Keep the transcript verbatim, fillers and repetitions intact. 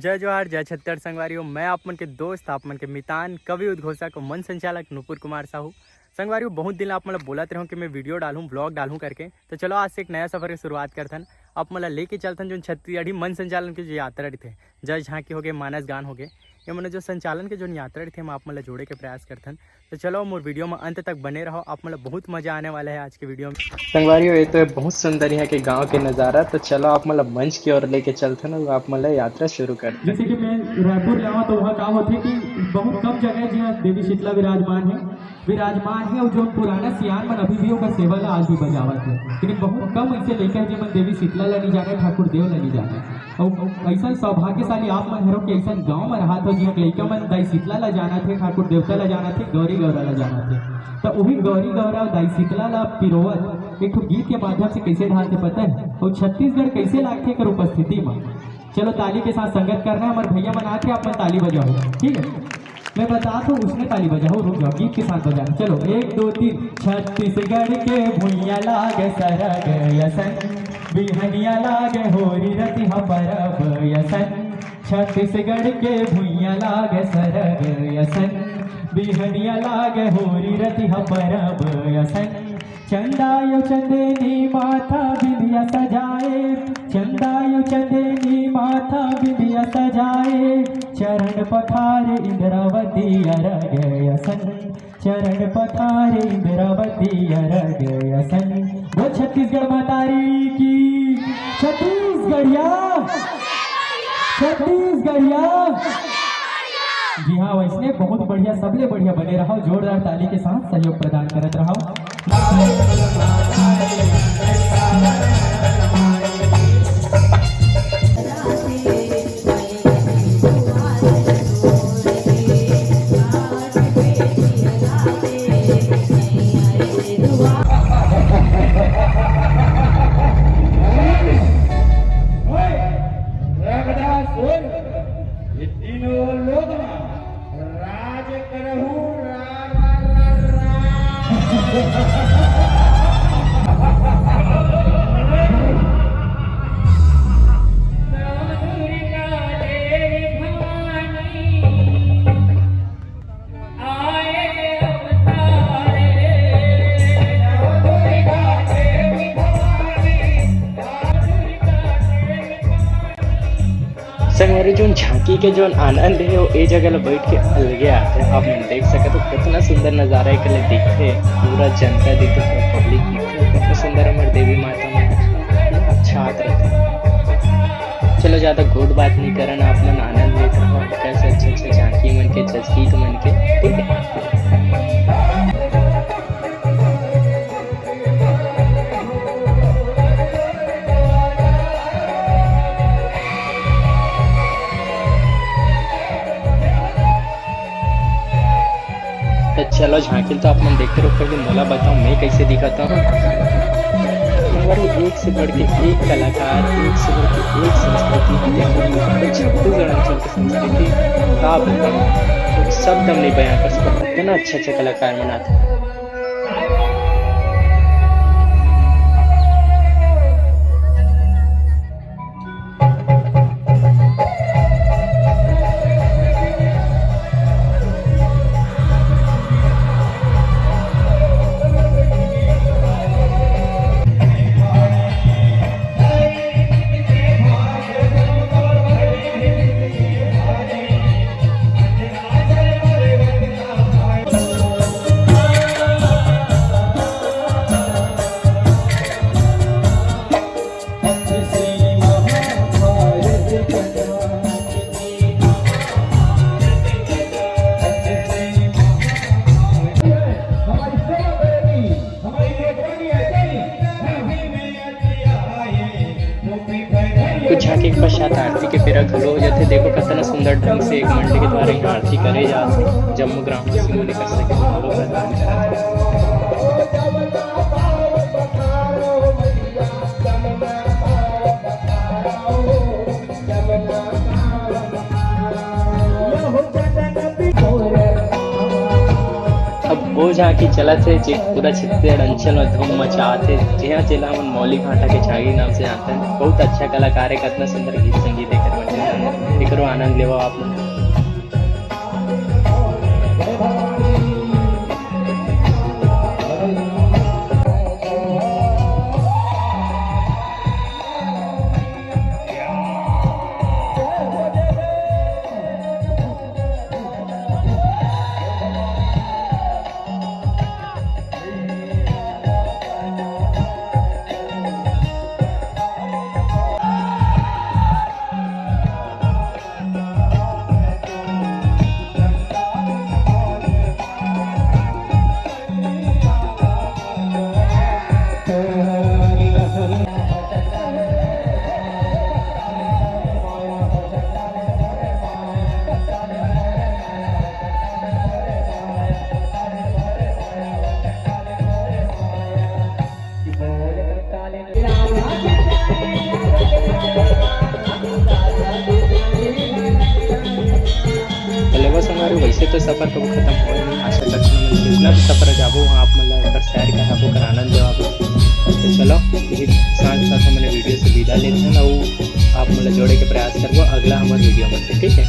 जय जोहार, जय छत्तीसगढ़ संगवारी हो। मैं आप मन के दोस्त, आप मन के मितान, कवि उद्घोषक, मंच संचालक नूपुर कुमार साहू। संगवारी हो, बहुत दिन आप मन ल बोलत रहूं कि मैं वीडियो डालूं, ब्लॉग डालूं करके। तो चलो, आज से एक नया सफर के शुरुआत करथन। आप मन ल लेके चलथन जोन छत्तीसगढ़ी मंच संचालन के जो यात्रा रहिथे, जस झांकी होगे, मानस गान होगे, ये मन जो संचालन के जोन यात्रा रहिथे, हम आप मन ल जोड़े के प्रयास करथन। तो चलो, मोर वीडियो में अंत तक बने रहो, आप मन ल बहुत मजा आने वाला है आज के वीडियो में। संगवारी हो, ये तो बहुत सुंदर यहाँ के गांव के नजारा। तो चलो, आप मन ल मंच की ओर लेके चलथन और आप मन ल यात्रा शुरू करथन। जैसे कि मैं रायपुर ले आवा, तो वहाँ का होथे कि बहुत कम जगह है जहाँ देवी शीतला विराजमान है, विराजमान है, और जो पुराना सियान मन अभी भी ओकर सेवा ला आज भी बजावत है, लेकिन बहुत कम ऐसे लइका है जेमन देवी शीतला ला नहीं जाने, ठाकुर देव ला नहीं जाने। अउ अइसन सौभाग्यशाली आप मन हरो कि अइसन गांव में रहत हो, जिहां के लइका मन दाई शीतला ला जानत हे, ठाकुर देवता ला जानत हे, गौरी गौरा ला जानत हे। त उही गौरी गौरा दाई शीतला ला पिरोवत एक ठो गीत के माध्यम से कइसे ढालथे पता है, अउ छत्तीसगढ़ कइसे लागथे एकर उपस्थिति में। चलो, ताली के साथ संगत करना है, हमारे भैया मन आके आप मन ताली बजाओ, ठीक है? मैं बताथों, उसने ताली बजाओ, रुक जाओ, गीत के साथ बजाना। चलो, एक, दो, तीन। छत्तीसगढ़ के भुइयां लागे सरग असन, बिहनिया लागे होरी रतिहा परब असन। छत्तीसगढ़ के भुइयां लागे सरग असन, बिहनिया लागे होरी रतिहा परब असन। चंदा यो चंदेनी माथा बिंदिया सजाए, चंदा यो चंदेनी माथा बिंदिया सजाए, चरण पखारे इंद्रावती अरग असन, चरण पखारे इंद्रावती अरग असन। बोल छत्तीसगढ़ महतारी की। छत्तीसगढ़िया, छत्तीसगढ़िया। जी हाँ, वैसने बहुत बढ़िया, सबले बढ़िया बने रहो, जोरदार ताली के साथ सहयोग प्रदान करत रहो। रघुदास सुन, ये तीनों लोग में राज करहु रा, रा, रा, रा। दुर्गा देवी भवानी आए अवतारे। दुर्गा देवी भवानी, दुर्गा देवी भवानी। संगवारी, जोन झांकी के जोन आनंद हे, वो ए जगह ल बैठ के अलगे आथे। आप मन देख सकत हो, कितना सुंदर नजारा एक ले दिखथे। पूरा जनता दिखथे, पूरा पब्लिक दिखथे, कितना सुंदर हमर देवी माता मन छात रथे। चलो, ज्यादा गोठ बात नहीं करन, आप मन आनंद लेत रहो, कैसे अच्छे अच्छे झांकी मन के, जसगीत मन के, ठीक है। तो चलो झांकी तो आप मन देखते रहो, पहले मोला बताओ मैं कैसे दिखाता हूँ। हमारे एक से बढ़ के एक कलाकार, एक से बढ़ के एक संस्कृति, छत्तीसगढ़ अंचल की संस्कृति का बताऊँ, शब्द हम नहीं बयां कर सकते, इतना अच्छे अच्छे कलाकार मन आथे। कुछ झांकी के पश्चात आरती के बेरा घलो हो जाथे। देखो, कितना सुंदर ढंग से एक मंडली के द्वारा यहाँ आरती करे जाथे। जम्मो ग्रामवासी मन एकर सहयोग घलो प्रदान करत हे। अब वो झांकी चलत हे, जे पूरा छत्तीसगढ़ अंचल में धूम मचात हे, जिहां जेला हमन मौली भांटा के झांकी नाम से जानथन। बहुत अच्छा कलाकार हे, कतना सुंदर गीत संगीत एकर मन एकरो आनंद लेवा आप मन। चलो संगवारी, वैसे तो सफर कबो खत्म होए नहीं। आशा करथन जितना भी सफर जाबो, वहाँ आप मन ला एक बार सैर कराबो, कर आनंद लेवाबो। तो चलो, यही साथ साथ हमन वीडियो से विदा लेथन, अउ आप मन ला जोड़े के प्रयास करबो अगला हमर वीडियो में से, ठीक है?